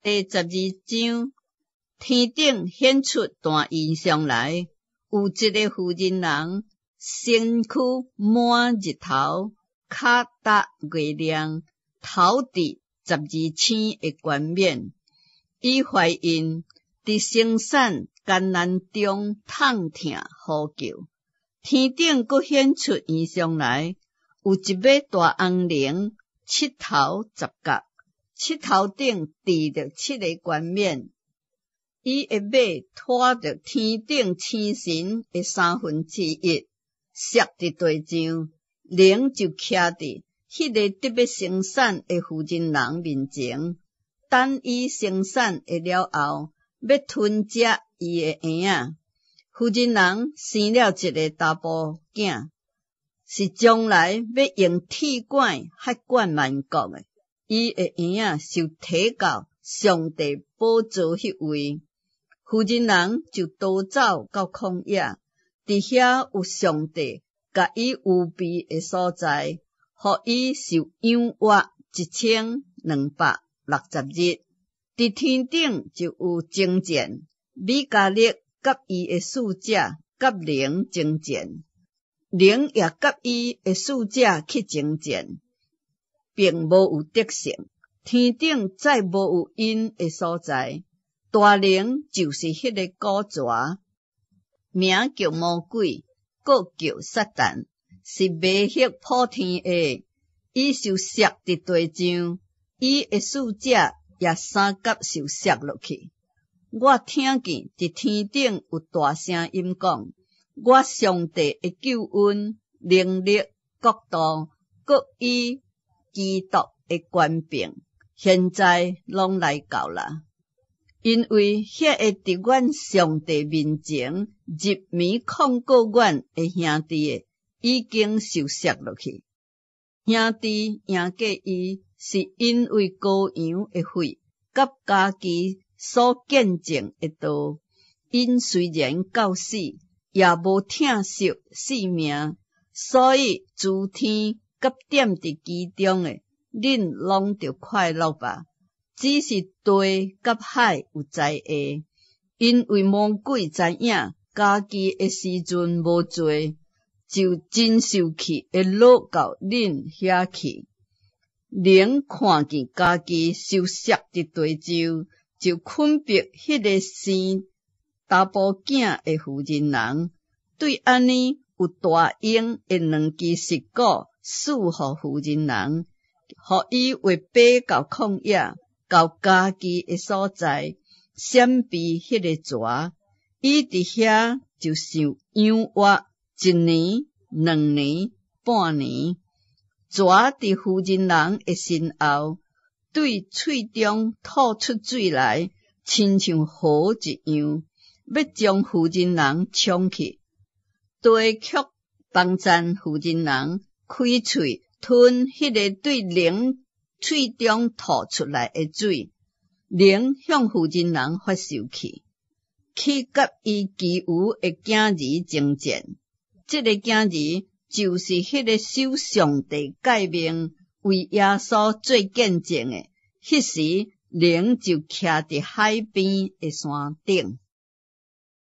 第12章，天頂顯出大異象來，有一个婦人人，身軀滿日頭，跤踏月亮，頭戴12星的冠冕。伊懷孕，佇生產艱難中痛疼呼叫。天頂閣顯出異象來，有一尾大紅龍，七頭十角，七頭頂戴著七个冠冕。伊的尾拖著天頂星辰的三分之一，摔佇地上，龍就徛佇彼个得欲生產的婦人人面前，等伊生產的了後，欲吞食伊的嬰仔。婦人人生了一个查埔囝，是將來欲用鐵拐轄管萬國的。伊的嬰仔受提到上帝寶座彼位，婦人人就逃走到曠野，佇遐有上帝共伊預備的所在，予伊受養活1260日。佇天頂就有爭戰，米迦勒佮伊的使者佮龍爭戰，龍也佮伊的使者去爭戰，並無有得勝。天頂再無有𪜶的所在。大龍就是彼个古蛇，名叫魔鬼，閣叫撒旦，是迷惑普天下。伊受摔佇地上，伊的使者也相佮受摔落去。我聽見佇天頂有大聲音講：我上帝的救恩、能力、國度，閣伊基督的權柄，現在攏來到啦。因為彼个佇阮上帝面前入暝控告阮的兄弟的，已經受摔落去。兄弟贏過伊，是因為羔羊的血佮家己所見證的道。𪜶雖然到死，也無疼惜性命。所以諸天佮踮佇其中的，恁攏著快樂吧。只是地佮海有災禍，因為魔鬼知影家己的時陣無濟，就真受氣會落到恁遐去。龍看見家己受摔佇地上，就懇迫彼个生查埔囝的婦人人，對按呢有大鷹的兩支翼鼓賜予婦人人，予伊會飛到曠野，到家己的所在，閃避彼个蛇。伊佇遐就受養活一年、兩年、半年。蛇佇婦人人的身後，對喙中吐出水來，親像河一樣，欲將婦人人沖去。地卻幫贊婦人人開喙吞彼个對龍喙中吐出來的水，龍向婦人人發受氣，去佮伊其餘的囝兒爭戰。這个囝兒就是彼个守上帝誡命、為耶穌做見證的。彼時，龍就徛佇海邊的山頂。